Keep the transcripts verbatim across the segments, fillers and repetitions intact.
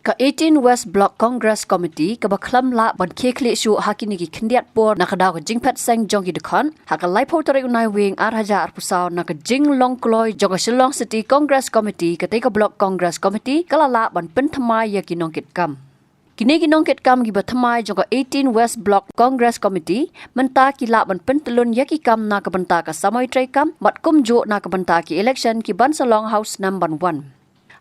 Ka eighteen West Block Congress Committee kaba khlem lah ban khie khlieh shuh ha kine ki khyndiat por na ka daw ka jingphet seng jong ki dkhot, ha ka laiphew tarik u Naiwieng ar hajar arphew saw na ka jinglong kloi jong ka Shillong City Congress Committee, katei ka Block Congress Committee ka la lah ban pynthymmai ïa ki nongkitkam. Kine ki nongkitkam kiba thymmai jong ka eighteen West Block Congress Committee mynta ki lah ban pyntyllun ïa ki kam na ka bynta ka samoi treikam bad kumjuh na ka bynta ki election ki ban sa long ha u snem ban wan.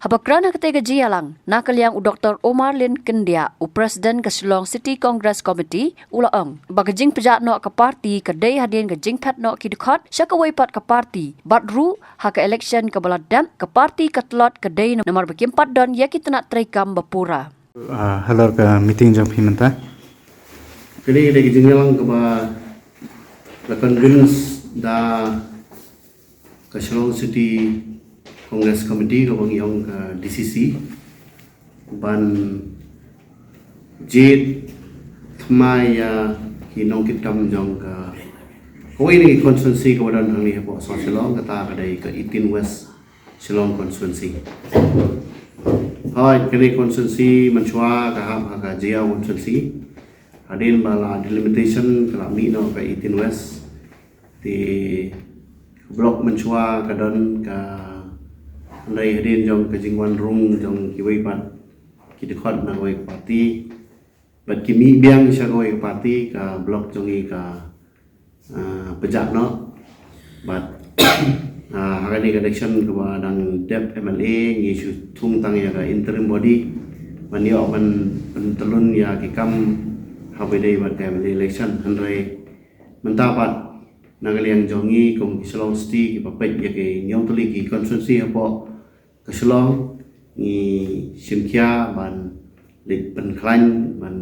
Haba kren ha katei ka jingïalang, na ka liang u Doktor Omar Lin Kyndiah, u President ka Shillong City Congress Committee, u la ong ba ka jingpjah noh ka party ka dei hadien ka jingphet noh ki dkhot sha kawei pat ka party, bad ruh ha ka election kaba la dep ka party ka tlot ka dei namar ba kim pat don ïa ki tnat treikam ba pura. Ah, halor ka meeting jong phi mynta. Kane ka dei ka jingïalang kaba la convince da ka Shillong City Congress Committee, kaba ngi ong ka D C C, ban jied thymmai ïa ki nongkitkam jong ka kawei na ki constituency kaba don hangne hapoh South Shillong, kata ka dei ka eighteen West Shillong constituency. Hooid, kane constituency mynshuwa ka hap ha ka Jaïaw constituency. Hadien ba la delimitation ka la mih noh ka eighteen West. Te ka block mynshuwa ka don ka, hynrei hadien jong ka jingwan rung jong kiwei pat ki dkhot na kawei ka party, bad ki mih biang sha kawei ka party, ka block jong ngi ka, ah, pjah noh. Bad, ah, ha kane ka election kaba dang dep M L A ngi shu thung tang ïa ka interim body ban ïoh ban pyntyllun ïa ki kam haba dei bad ka M L A election. Hynrei mynta pat na ka liang jong ngi kum ki Shillong City kiba peit ïa ki hynñiew tylli ki constituency hapoh ka Shillong, ngi shim khia ban leit pynkhlaiñ ban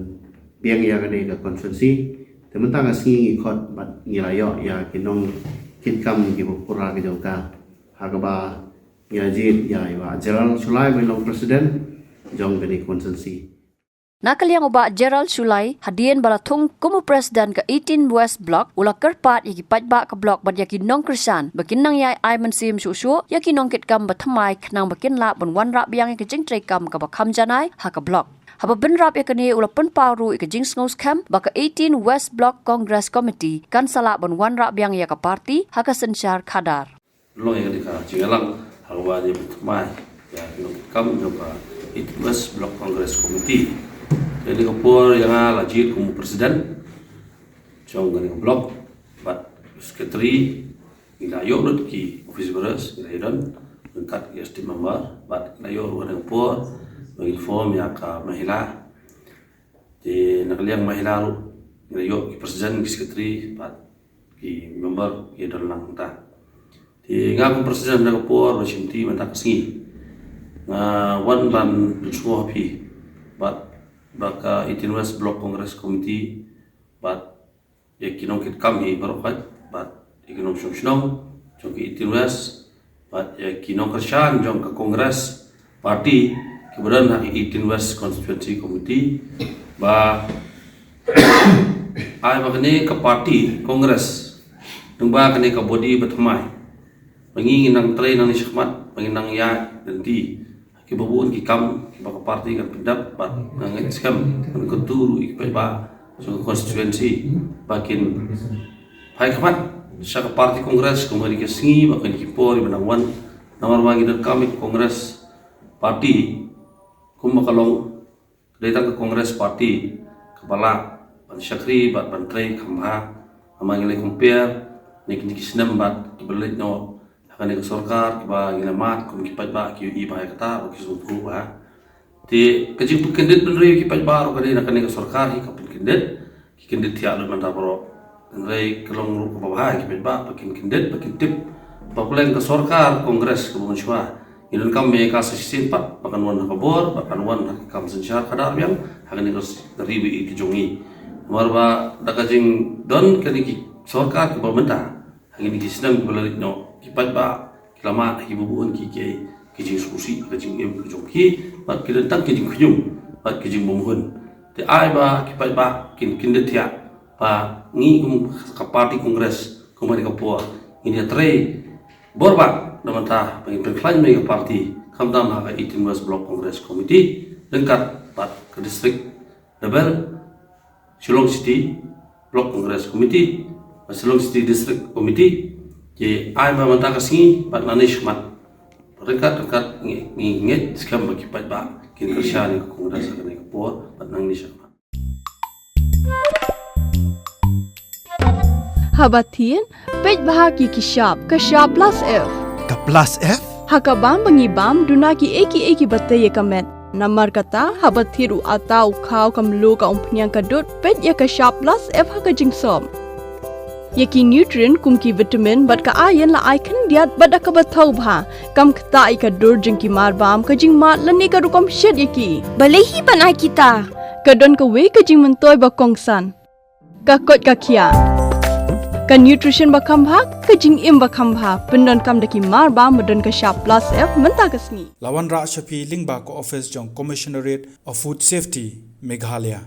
biang ïa kane ka constituency. Te mynta ka sngi ngi khot bad ngi la ïoh ïa ki nongkitkam kiba pura ka jong ka. Ha kaba ngi la jied ïa i Bah Gerald Shullai ban long president jong kane constituency. Na ka liang u Bah Gerald Shullai, hadien ba la thung kum u president ka eighteen West Block, u la kyrpad ïa ki paidbah ka block bad ïa ki nongkyrshan ba kin nang ïai ai mynsiem shuh shuh ïa ki nongkitkam ba thymmai khnang ba kin lah ban wanrah biang ïa ka jingtreikam kaba kham janai ha ka block. Haba bynrap ïa kane, u la pynpaw ruh ïa ka jingsngewskhem ba ka eighteen West Block Congress Committee kan sa lah ban wanrah biang ïa ka party ha ka synshar khadar. Long ïa ka dei ka jingïalang ha kaba ïa pynthymmai ïa ki nongkitkam jong ka eighteen West Block Congress Committee. Ïa kane ka por ïa nga la jied kum u president jong kane ka block bad secretary, ngi la ïoh lut ki office bearers, ngi la ïoh don ryngkat ki executive member, bad ngi la ïoh ruh kane ka por ba ngin form ïa ka mahila. Te na ka liang mahila ruh ngi la ïoh ki president, ki secretary bad ki member ki don lang mynta. Te nga kum president na ka por ba shimti mynta ka sngi nga wan ban pynsngew ha phi bad ba ka eighteen West Block Congress Committee bad ïa ki nongkitkam hi baroh kawei bad ïa ki nongshong shnong jong ka eighteen West bad ïa ki nongkyrshan jong ka Congress Party kiba don ha ka eighteen West Constituency Committee ba ai ba kane ka party Congress, nang ba kane ka body ba thymmai, ba ngi ngin nang trei nangne shakhmat, ba ngin nang ïaid lynti kiba bun ki kam kiba ka party kan pyndep bad nga ngeit skhem ban kyntu ruh ïa ki paidbah jong ka constituency ba kin phai khmat sha ka party Congress kum ha kine ki sngi bad kine ki por ba nang wan. Namar ba ngi donkam ïa ka Congress Party kum ba ka long, ka dei tang ka Congress Party kaba lah ban shakri bad ban trei kham bha. Namar ngi leit compare ne kine ki snem bad kiba leit noh ha kane ka sorkar kiba ngi la mad kum ki paidbah ki ïohi bha ïa kata bad ki sngewthuh bha. Te ka jingpynkyndit bynriew ki paidbah ruh ka dei na kane ka sorkar hi ka pynkyndit, ki kyndit thiah lut mynta baroh. Hynrei ka long ruh kaba bha ïa ki paidbah ba kin kyndit, ba kin tip ba pleng ka sorkar Congress kaba mynshuwa, ngi donkam ïa ka sa shisien pat ba kan wan ha ka bor, ba kan wan ha ka kam synshar khadar biang ha kane ka ri ba ïeit ka jong ngi. Namar ba da ka jingdon kane ki sorkar kiba mynta, ha kine ki snem kiba la leit noh, ki paidbah ki la mad ha kiba bun ki, ki, ki jingsngewsih, ka jingim ka jong ki, bad ki don tang ki jingkhñium bad ki jingbymhun. Te ai ba ki paidbah kin kyndit thiah ba ngi kum ka party Congress, kum ha kane ka por ngin ïatrei bor bad da mynta ba ngin pynkhlaiñ mei ka party, khamtam ha ka eighteen West Block Congress Committee. ryngkat bad ka district level, Shillong City Block Congress Committee, bad Shillong City District Committee, ki ai ba mynta ka sngi bad nangne shakhmat. Ryngkat ryngkat ngi, ngi ngeit skhem ba ki paidbah kin kyrshan ïa ka Congress ha kane ka por bad nangne shakhmat. Haba thied, peit bha ki ki shap, ka shap plus F. Ka plus F? Ha ka bam ba ngi bam, duna ki ei ki ei kiba tei ïa ka met. Namar kata, haba thied u atta, u khaw, ka mluh, ka umphniang, ka dud, peit ïa ka shap plus F ha ka jingsop. Ïa ki nutrient kum ki vitamin bad ka iron la ai khyndiat bad da kaba thaw bha. Kam ktah ïa ka dur jong ki marbam, ka jingmad lane ka rukom shet ïa ki. Balei hi ban ai kita? Ka don kawei ka jingmyntoi ba kongsan. Ka koit ka khiah. Ka nutrition ba kham bha, ka jingim ba kham bha. Pyndonkam da ki marbam ba don ka shap plus F mynta ka sngi. La wanrah sha phi lyngba ka ophis jong Commissionerate of Food Safety, Meghalaya.